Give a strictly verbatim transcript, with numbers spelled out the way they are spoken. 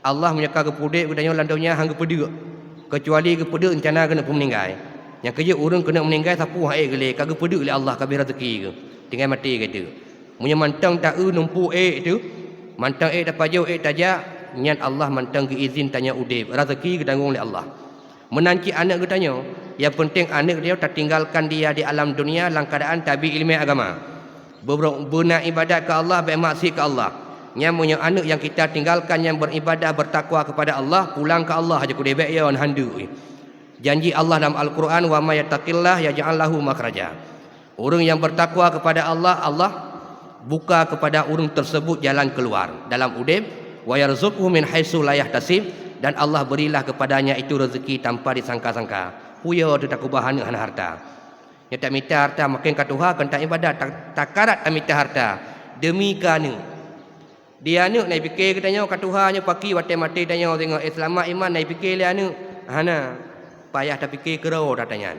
Allah meunyoe ka geupeuudeb geutanyoe lam donya han geupeudeuk, keucuali geupeudeuk reuncana keuneuk peumeuninggai. Nyang keujeuet ureuëng keuneuk meuninggai sapeue han ék geuh lé, ka geupeudeuk lé Allah, ka abéh raseuki geuh, tinggai maté geuh teuk. Meunyoe mantong ta-eu numpuk ék teuh, mantong ék tapajoh, ék tajak, nyan Allah mantong geuizin tanyoe udeb, raseuki geutanggong lé Allah. Meunan cit aneuëk geutanyoe, nyang peunteng aneuëk geutanyoe tatinggalkan dia di alam dunia lam keuadaan tabi iéleumé agama. Beubro-, beuna iébadat keu Allah, bék maksiet keu Allah. Nyan meunyoe aneuëk nyang kita tinggalkan nyang beuriébadat, beutakwa keupada Allah, pulang keu Allah aja keudeh, bék yo han deuk. Janji Allah dalam Al-Qur'an, "Wa may yattaqillaha yaj'al lahu makhraja." Ureuëng nyang beutakwa keupada Allah, Allah buka keupada ureuëng teuseubut jalan keuluar dalam udeb, "Wa yarzuqhu min haitsu la yahtasib," dan Allah berilah keupadanya itu rezeki tanpa disangka-sangka. Peue yo teuh takeubah aneuëk hana harta. Nyoe tamita harta maken ka tuha, kon taiébadat, ta-, takarat tamita harta deumi keu aneuëk. Di aneuëk na jipike geutanyoe ka tuha nyoe paki watée maté tanyoe singoh, eh, seulamat iman na jipike lé aneuëk? Hana. Payah tapike keudroe that nyan.